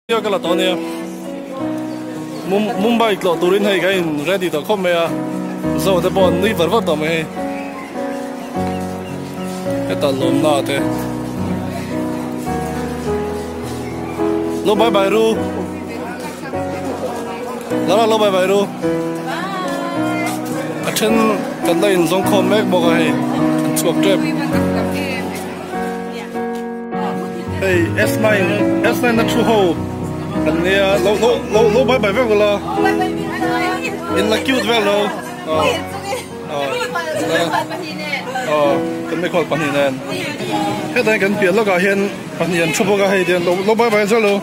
Video ka la tawh ania Mumbai tlawh turin hei ka in ready tawh khawp mai a zo te pawh an nui var var tawh mai hei hetah lawmna te lo bye bye ru Lara lo bye bye ru a then kan la in zawng khawm mek bawk a hei an chhuak tep. Hei S9 S9 na thu ho kan nia lo lo lo lo bai bai vek ula in la cute vel lo aw kan mikhual pahnih nen hetah hian kan piah lawkah hian pahnih an thu bawk a hei tian lo lo bai bai zel lo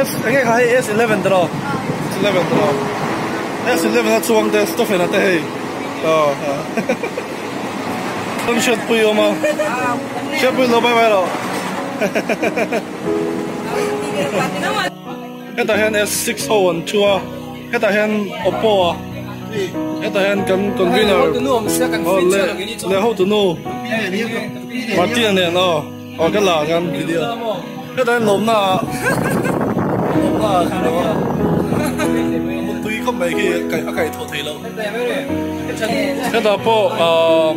S enge kha hei S11 te lo S11 te lo S11 a chuang te Stephen a te hei aw kan hriatpui awm a hriatpui lo bye bye lo hetah hian S6 ho an thu a hetah hian Oppo a hetah hian kan convener aw leh leh hotunu Martina nen aw. Aw ka la kan video hetah hian lawmna ah lawmna ah kan lo a mutui khawp mai khi a kaih thawh theih loh hetah pawh ahh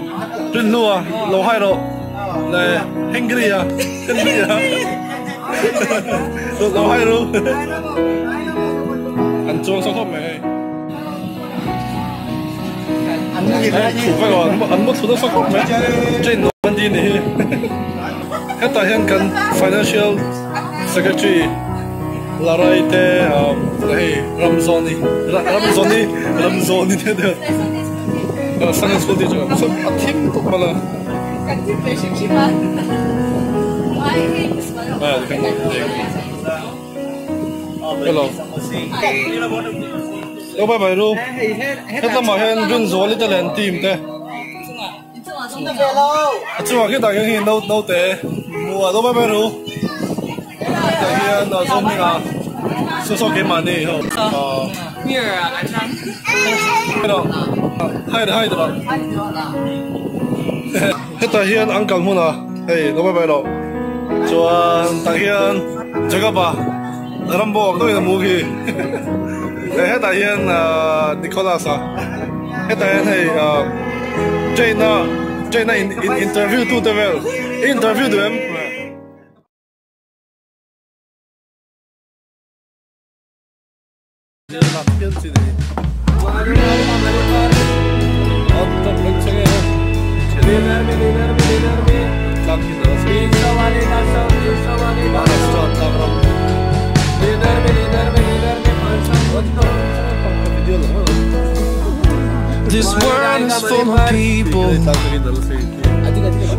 rinhnu a lo hai rawh le Hengri a Henry a lo hai ru an chuang sa khawp mai hei an mu thlu nasa khawp mai train lo an ti anih hi hetah hian kan financial secretary Larai te hei Ramzawni Ramzawni Ramzawni te te Sunday school teacher a thim tuk bawk a hello. Lo bye bye ru. Hetlama hian Rinzuali te leh an team te. A chungah khi tah hian hei no naute mu a lo bye bye ru. Hetah hian Zawmhming a saw saw keimahni ho. Hai hai rawh. Hetah hian an kal hmun a hei lo bye bye rawh. Chuan tah hian Jacob a. Rambo ang deuhin a mu khi hetah hian Nicholas a hetah hian hei train a train a in interview tu te vel interview duh em. This world is full of people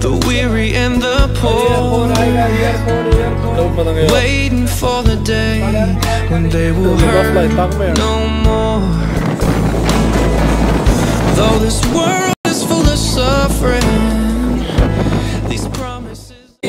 The weary and the poor Waiting for the day When they will hurt no more Though this world is full of suffering These promises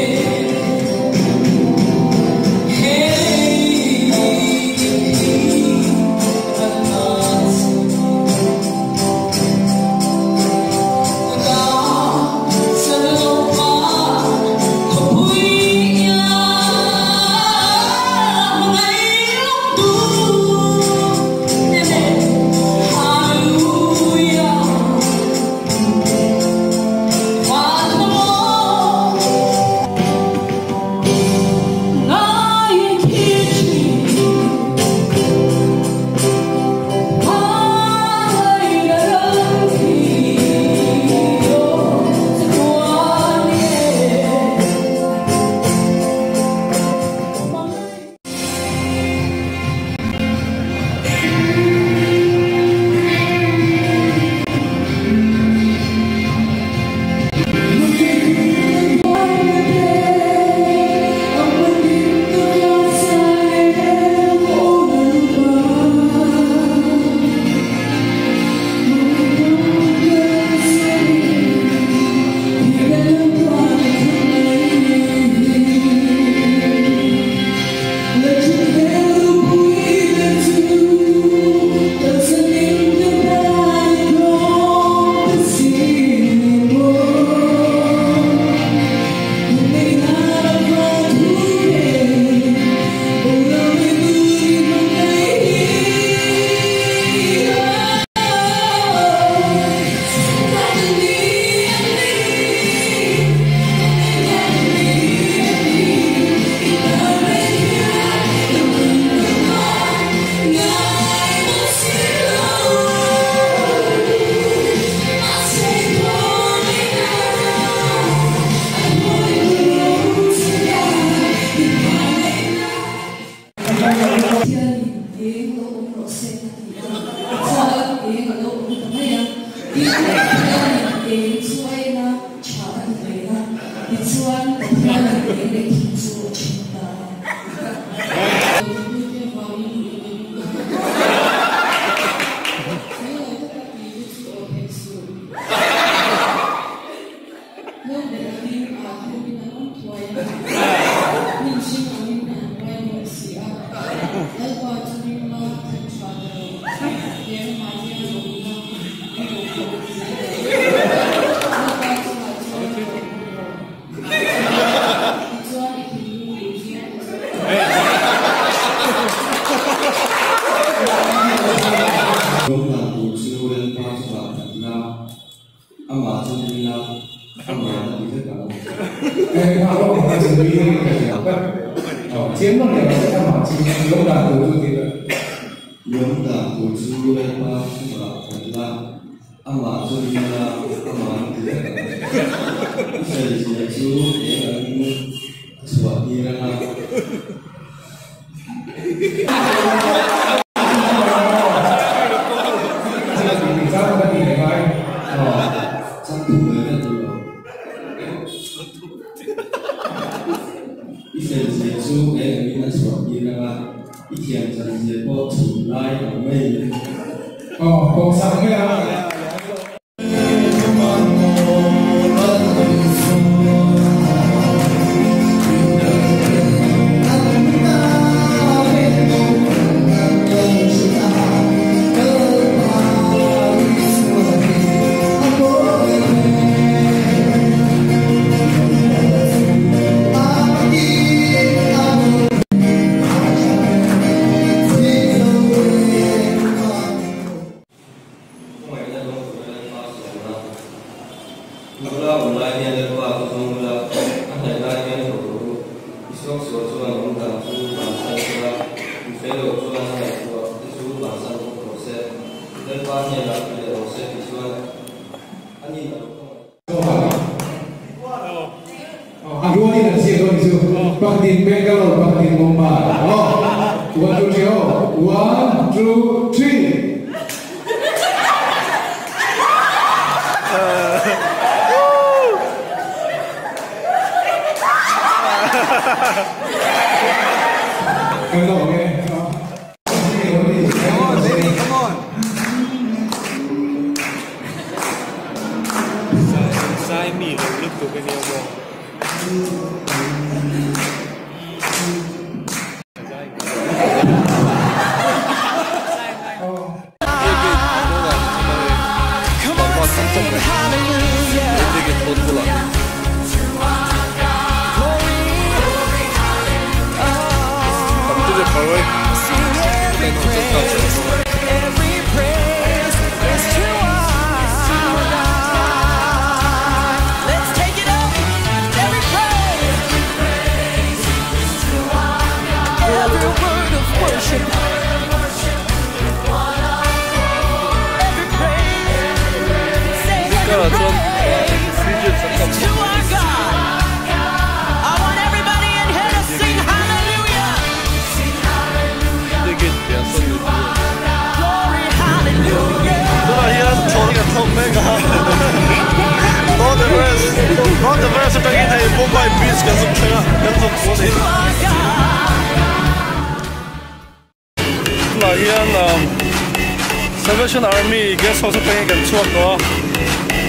Salvation Army guest house atangin kan chhuak tawh a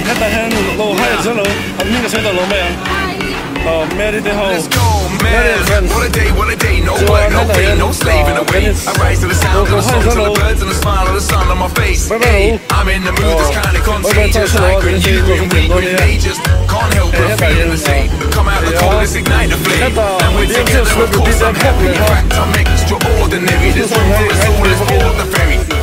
hetah hian lo hai zelo an hming ka sawi tawh lo mai ang Mary te ho Mary and friends chuan hetah hian Dennis lo hai zelo bye bye lo bye bye chang hre lo a Dennis hi lo kan dawn nia hei hetah hian hetah DMC celebrity te an hawk leh a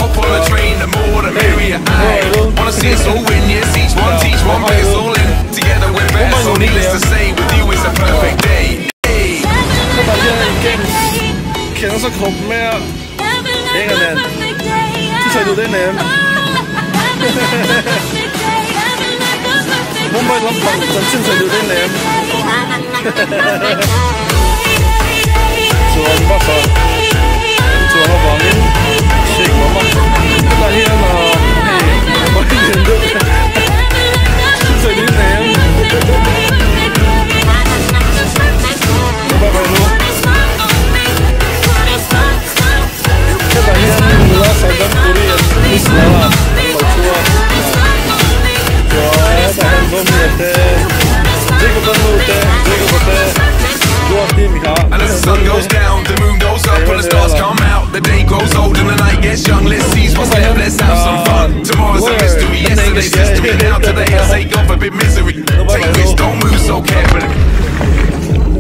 Hop on the train, the more the merrier. I wanna see us all win, yes, each one teach one, bring us all in. Together we're better, so needless to say, with you it's a perfect day. Hey. Hetah hian games khian nasa khawp mai a eng a nen thusawi duh daih nei em Mumbai lampang chanchin sawi duh daih nei em chuan bus ah an chuan avangin shake mama hetah hian ah hei hmai lian deuh thusawi duh daih nei em bye bye lu hetah hian nula Sardam Puri an miss lo a an lo thu a chuan hetah hian Zomi te Jacob-a nu te Jacob-a te Duati. And as the sun goes down, the moon goes up and the stars come out. The day grows old and the night gets young. Let's seize what's left, let's have some fun. Tomorrow's a mystery, yesterday's history. Now today I say God forbid misery. Take risks, don't move so carefully.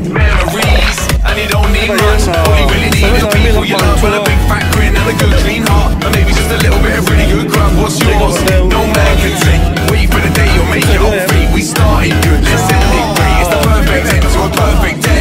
Memories, and you don't need much. All you really need is people you love and a big fat grin and a good clean heart. And maybe just a little bit of really good grub. What's yours? No man can take. Wait for the day you'll make your own fate. We started good, let's end it great. It's the perfect end to a perfect day.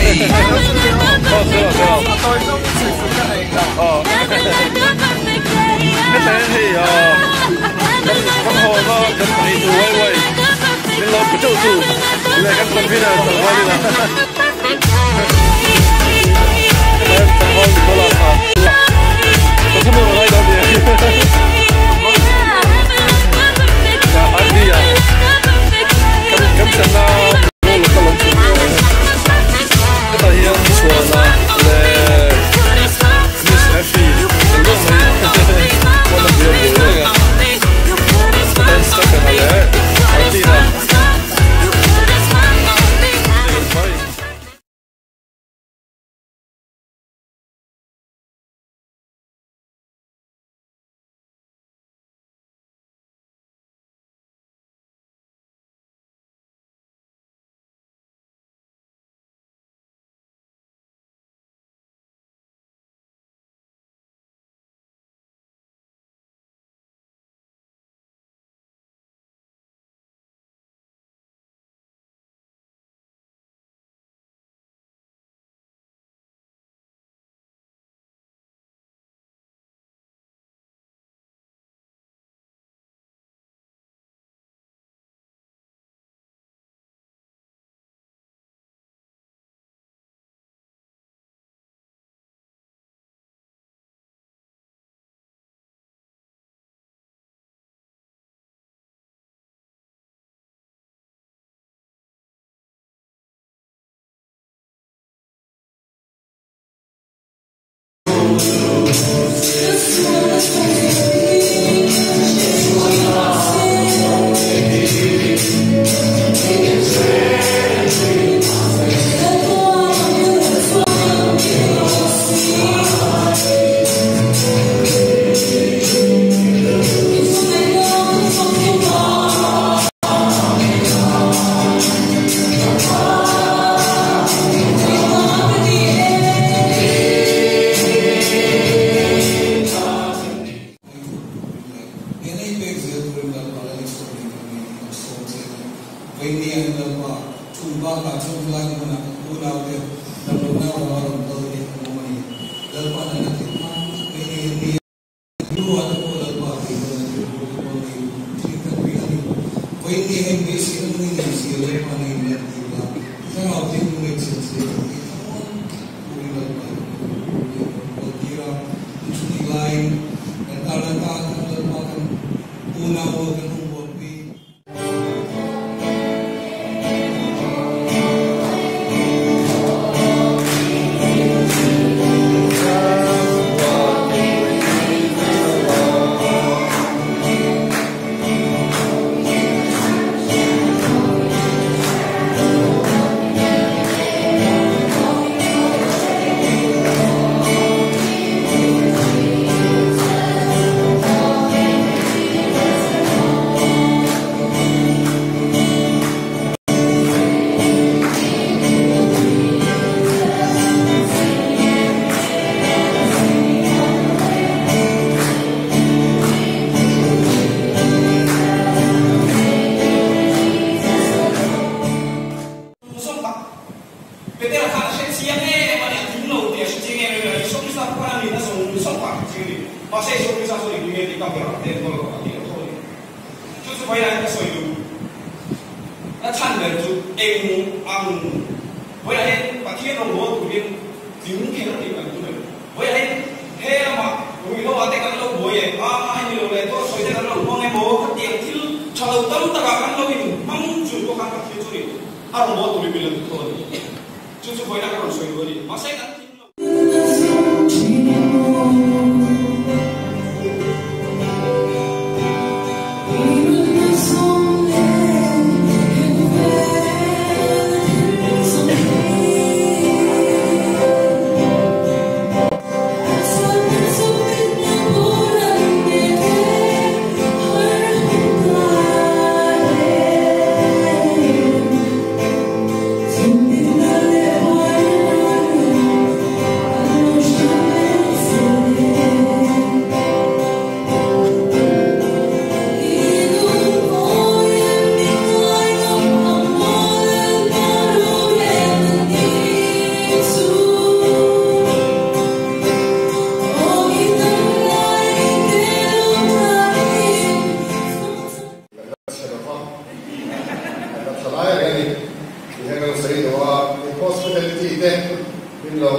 Min lo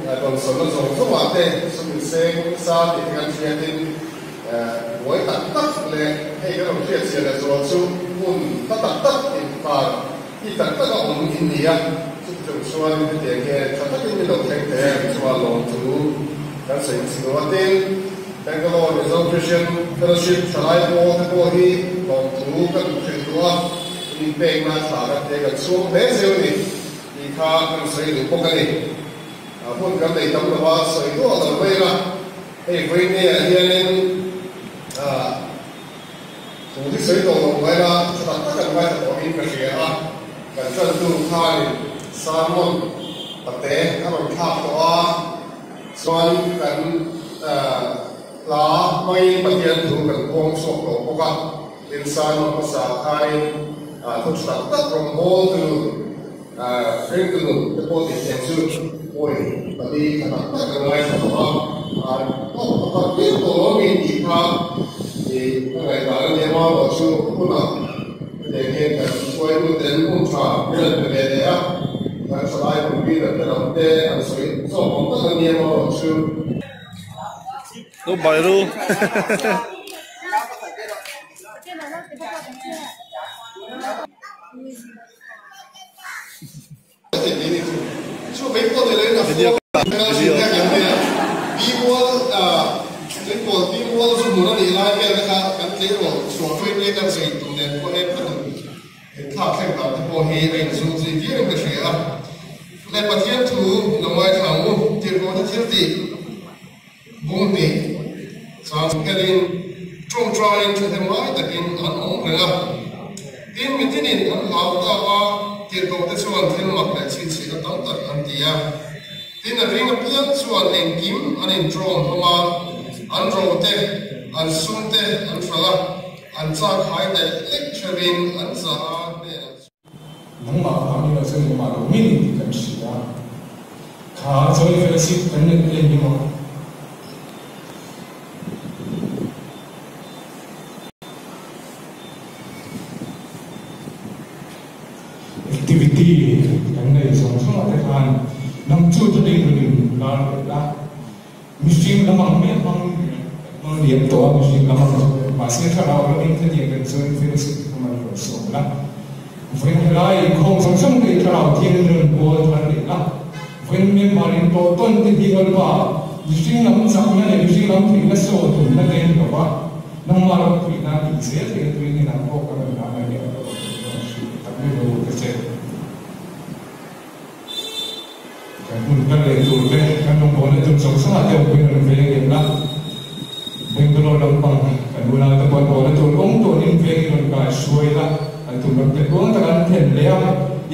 dawnsawnna zawng zawngah te sum inseng nasa tih te kan hriatin buai tak tak leh hei kan rawn hriatchhiah leh zual chu hmun hla tak tak inkar ti tak taka awm in ni a, chuti chung chuan hetiang hian tha takin min lo thleng thei a, chuan lawmthu kan sawi chhung a. Tin, Bangalore Mizo Christian Fellowship thalai pawl te pawh hi lawmthu kan hrilh duh a, in inpekna thla kan te kan chhung hle zeu a ni tih kha kan sawi duh bawk a ni. Hun kan nei tam lova sawi duah lo mai ila, hei vawinia hianin Thu hi sawi tawh lo mai la, tha tak tak an ngaithla tawhin ka hria a, kan ṭantu khanin sermon pate a rawn thlak tawh a, chuan kan hla hmangin Pathian thu kan kawng chhuak tawh bawk a, tin sermon hmasa khanin thu ṭha tak tak rawn bawl tu nun, ringtu nun te pawh tih theih chu pawi pali tha tak tak an ngaithla tawh a, tawk pakhat viau tawh lo mi tih kha i ka ngaihdan a nia marawh chu hunah hetiang hian kan hruaitu ten hun tha min an pe ve leh a, kan thalai hun leader te lam te an sawi zawk awm tak a nia marawh chu. Lo bai ru. Ṭawngṭaiin ṭhahnemngai takin an awm reng a. Tin, mitinin an hlau ta a, tirhkohte chuan thil mak leh chhinchhihna tam tak an ti a. Tin, a ring apiang chuan engkim an inṭawm hlawm a, an ro te, an sum te an hralh a, an chak hai daih lek ṭheuhin an zah a hnenah chuan. Nangmah vangin a chuan engmah lo min tih kan hria. Kha chawi fellowship kan neih te hi maw? Activity kan nei zawng zawng ah te khan nang chu chutin rawn in lar leh la. Mihring lam ang mai hmang hmang liam tawh a, mihring lam ang chu mahse thlarau lamin khatiang kan chuan fellowship te kha man rawn sawm la. Vawiin helai inkhawm zawng zawng te hi thlarau thian in rawn pawl thar leh la. Vawiin member in tawh tawn te hi Lalpa mihring lam chakna leh mihring lam theihna saw tumna te ni lova nangmah ram puihna tih zel theihna turin inang pawh kan rawn dah mai hi a lo awm theih dawn hrilh tak mai lo ta che. Kan hun kal leh tur te, kan rawngbawlna tur zawng zawngah te awmpui rawn veng em la. Bangalore lampang kan unau te pawh an bawlna tur awm tawhin vengin rawn kai hruai la, an tum ram te tluang taka an then leh a,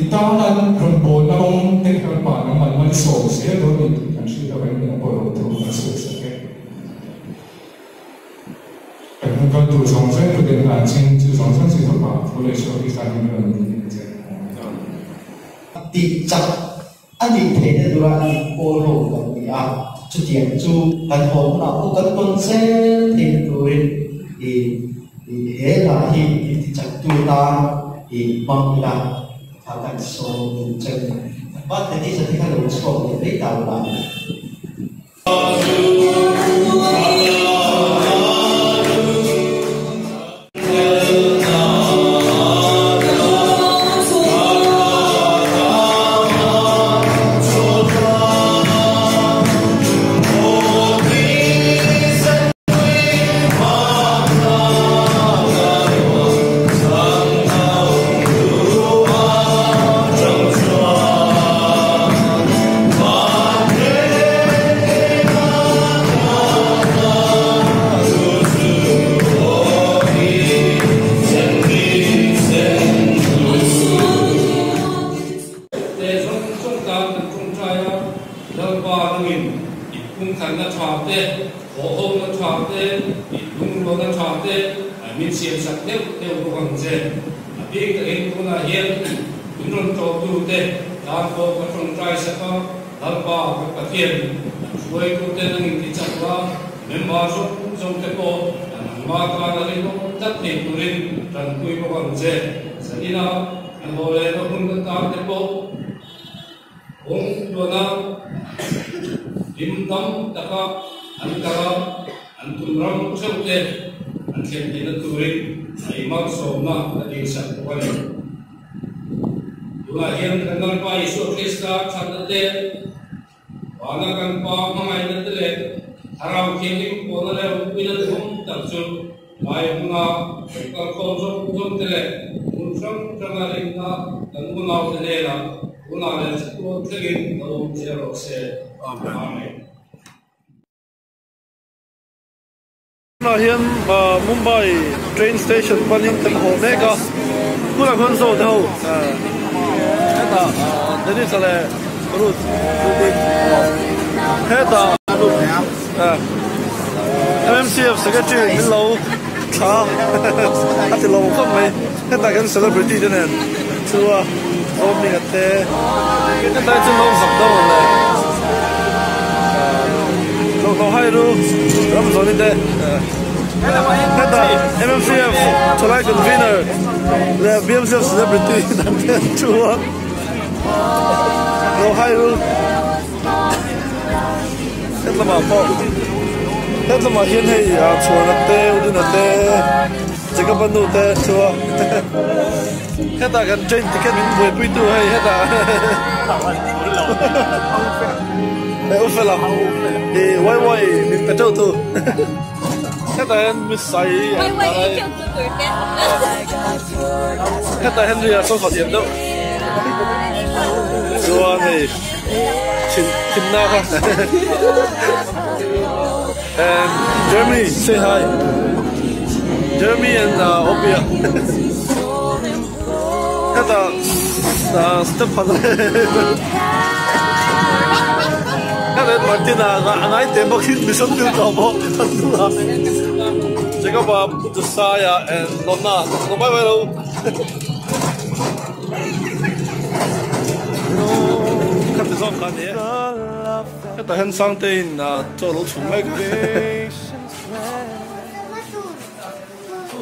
i tana an rawn bawlna rawng te kha pa nangman malsawm zel dawn ni tih kan hriat avangin eng pawh lo thu kan sawi sak e. Kan hun kal tur zawng zawng chu den hlan chin chu zawng zawng chu fapa thu leh Isua Krista hming rawn ni che. Tih chak a nih theihna tura inkawl ho kan ni a, chutiang chu kan haw hunah pawh kan tawn zel theihna turin i he hla hi in ti chaktu tan i hmang ila kha kan sawm duh che a ni. Birthday ni zan hi kha lo chhuak leh mai ta ula. Te zawng zawng tan kan tawngtai a, Lalpa nangin i phungkhanna tha te, thawhhawmna tha te, i lungrualna tha te min siamsak deuh deuh bawk ang che. A bik takin tunah hian min rawn tlawhtute tan pawh ka tawngtai sak a, Lalpa kan Pathian an hruaitute nangin ti chak la, member zawng zawng te pawh an angma tan a rinawm tlat thei turin tanpui bawk ang che. Zanina an haw lehna hun atan te pawh. Kawng tluana hlim tam taka an kal a, an tum ram theuh te an thlen theihna turin a imalsawmna a dilsak bawk a ni. Tunah hian kan Lalpa Isua Krista thatna te, Vana kan Pa hmangaihna te leh Thlarau Thianghlim pawhna leh awmpuina duhawm tak chu lai hmuna kan kalkhawm zawng zawng te leh hmun hrang hranga rinna kan unaute hnenah tunah leh chatuan thlengin lo awm zel rawh se. Amen. Tunah hian Mumbai train station panin kan haw mek a, tunah khuan zo te ho hetah Dennis-a leh Ruth hetah MMCF secretary min lo thla a ti lo khawp mai, hetah hian celebrity te nen thu a Zawmlinga te hetlai chu lo zak deuh ang le hlauh hai ru ram zawni te hetah MMCF thalai convener leh BMCF celebrity dang te an thu a hlauh hai ru hetlamah pawh hetlamah hian hei chhuana te Udina te Jacob-a nu te an thu a. Hetah kan train ticket min buaipui tu hei hetah Hei u fela i wai wai min pe teuh tu Hetah hian mi sai Hetah hian ria sofa thiam deuh Chuan hei thin thinna kha And Jeremy say hi Jeremy and Opia Heta step khat Heta Martina a ngai te bawk in mission til tawh bawk a hnungah Jacob-a Josiah and Nonna lo mai mai lo Khati zawng kha a ni e. Hetah hian Sangteiin chaw a lo chhum mek a.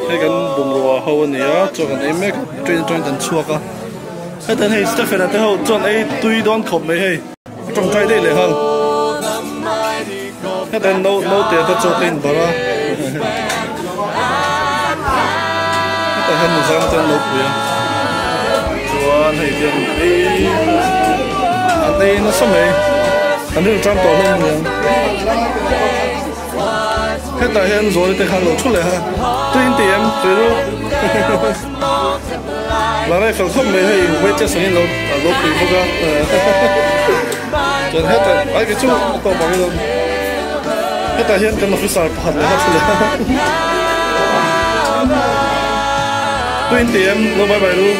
Hei kan bungrua ho a ni a, chaw kan ei mek a, train atangin kan chhuak a. Hetah hian hei Stephen-a te ho chuan ei tui dawn khawp mai hei, a tawngtai daih leh nghal. Hetah hian naute te chaw te a inbarh a. Hetah hian nuzang te an lo pui a, chuan hei hian ei an ei nasa mai, an rilru tan tawh hlawm aniang. Hetah hian Zuali te khan lo thu leh a, tui in ti em tui ru Lalai fel khawp mai hei waitress angin lo lo pui bawk a chuan hetah ai kei chu a tawp ang ilo hetah hian kan officer pakhat leh a thu leh a tui in ti em lo bye bye ru.